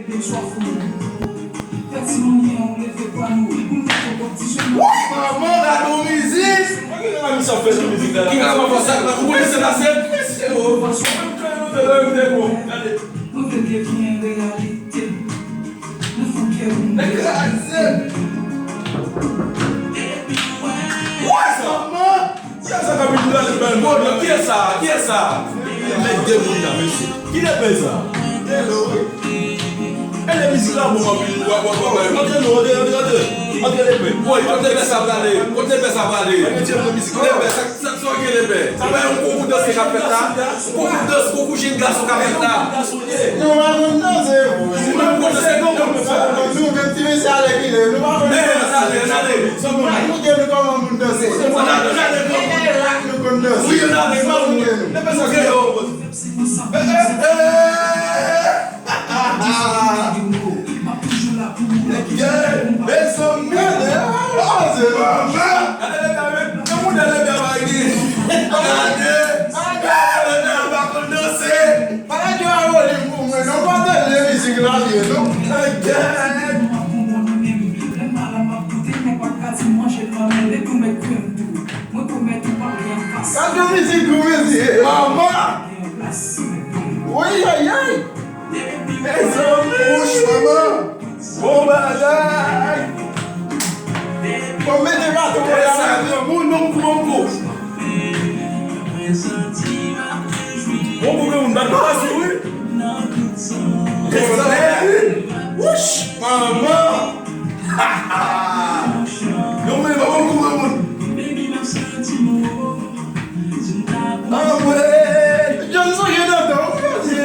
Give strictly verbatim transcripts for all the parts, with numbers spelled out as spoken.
Swa fou. Fè ti manyen, ou leve pa nou. Ou mete konpetityon nan. Woy, manman, gade yon mizik. Mwen gen yon mizik ap fè sou mizik la. Ki mizik ap fè sa? Ou konnen se la, se mesye, o. Mwen vle devyen reyalite. Nan fon kè moun. Nèg kraze. Woy, manman. Kiyès sa k ap vin pran li bèl moun nan? Kiyès sa? Kiyès sa? Mèt de moun nan, mesye. Ki lepè sa? E le mizik la bon anpil. Wè, wè, wè, wè. Antre non, antre, antre, antre. Antre lepè. Woy, kote lepè sa prale? Kote lepè sa prale? Lepè, sa, sa, sa gen lepè? Sa pa yon konkou danse k ap fèt la? Konkou dans, konkou jenn gason k ap fèt la. Nou pa konn danse, wi. Nou pa konn danse, non, non. Nou menm ti mesye ale ki lè, nou pa konn danse. Ann ale, ann ale. Ann ale. Montre nou kòman moun danse. Ann ale, ann ale, non. E la k nou konn danse. Wi, ann ale, non. Montre nou. Montre yo. Eh, eh, eh. Gade, mezanmi. Gade, gade, gade. Gade, gade, gade. Gade, gade, gade. Maladi a wolim pou mwen, non, pa tande mizik la byen, non. Lè m malad, m ap koute, men pa ka di m manje l pa mele, tou mèt kwè m tou. Mwen pwomèt ou pa gen anfas. Gade mizik ou, mesye. Manman! Gen yon plas, mèt pou mwen. Woy, ay, ay. Mezanmi, wouch, manman. Bon bagay. Bon, mete baton pou la. Sa granmoun, non, pou bon kou. Bon, pou granmoun, bat pa sou, wi. Mezanmi. Wouch, manman. Yon moun, pa bon pou granmoun. Anmwey! Jan m sonje nan tan, mesye.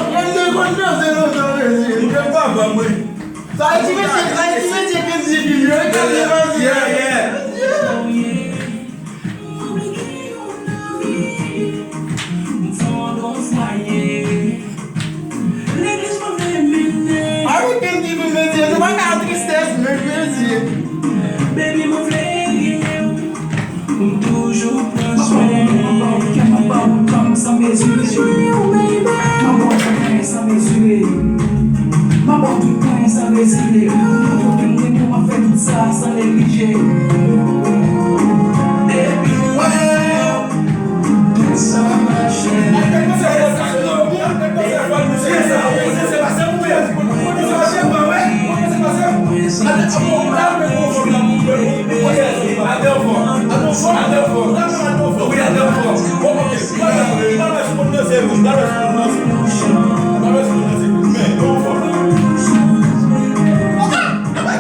Mwen te konn danse nan tan, mesye. Ou gen papa mwen. Sa e ti mesye, sa e ti mesye Kendy Film yo, e Kendy Film yo. Yeah, yeah. Legliz mwen vle mennen. American T V, mesye, nou pa ka tristès menm, mesye. Baby, mwen vle genyen w. M toujou pran swen. M ap ba w kè, m ap ba w tanm san mezire. M ap ba w kè san mezire. M ap ba w tout mwen san rezile. Pou kote m te pou m ap fè tout sa san neglije. Baby, mwen.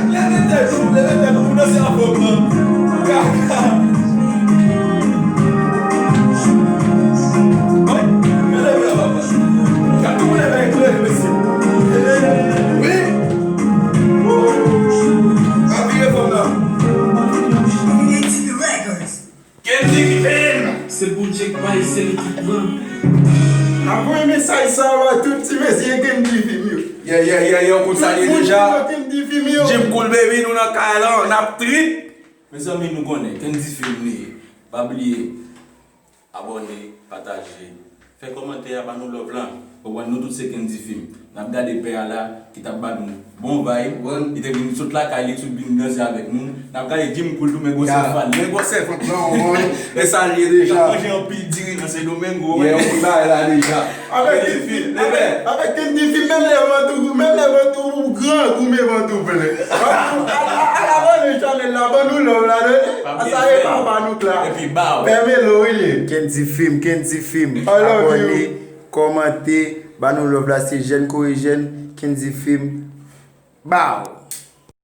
Leve tèt ou, leve tèt ou pou danse anfòm nan. Kaka. Wi, men leve a, papa. Gad tou leve, leve, mesye. Leve. Wi. Wou. Pa vire fòm nan. Kendy Film! Se Bondye k bay, se li ki pran. N ap voye mesaj sa a ba tout ti mesye Kendy Film yo. Yeah, yeah, yeah, yeah, ou konn sa l ye deja. Tout moun ki nan Kendy Film yo. Jim Cool Baby, nou nan kay lan, n ap trip. Mezanmi, nou konnen, Kendy Film li ye. Pa bliye, abòne, pataje. Fè kòmantè a, ba nou love lan. Konprann, nou tout se Kendy Film. N ap gade pè a la, ki t ap ba nou bon vibe. Li te vin sot lakay li, sot vin danse avèk nou. N ap gade Jim Cool tou, men gwosè fal. Men gwosè fal. Non, wi. E sa l ye deja. Li t ap manje anpil diri nan Sendomengo, wi. Yeah, ou bay la deja. Avèk Kendy Film, avèk, avèk Kendy Film, menm lè van tou, menm lè van tou, ou grangou, men van tou vle. Al, al, al abòne chanèl la, ban nou love la, non? Sa e papa nou k la. Epi ba w. Pè Melo, wi, li ye. Kendy Film, Kendy Film. I love you. Abòne, kòmante, ba nou love la, se jèn kore jèn, Kendy Film. Ba w.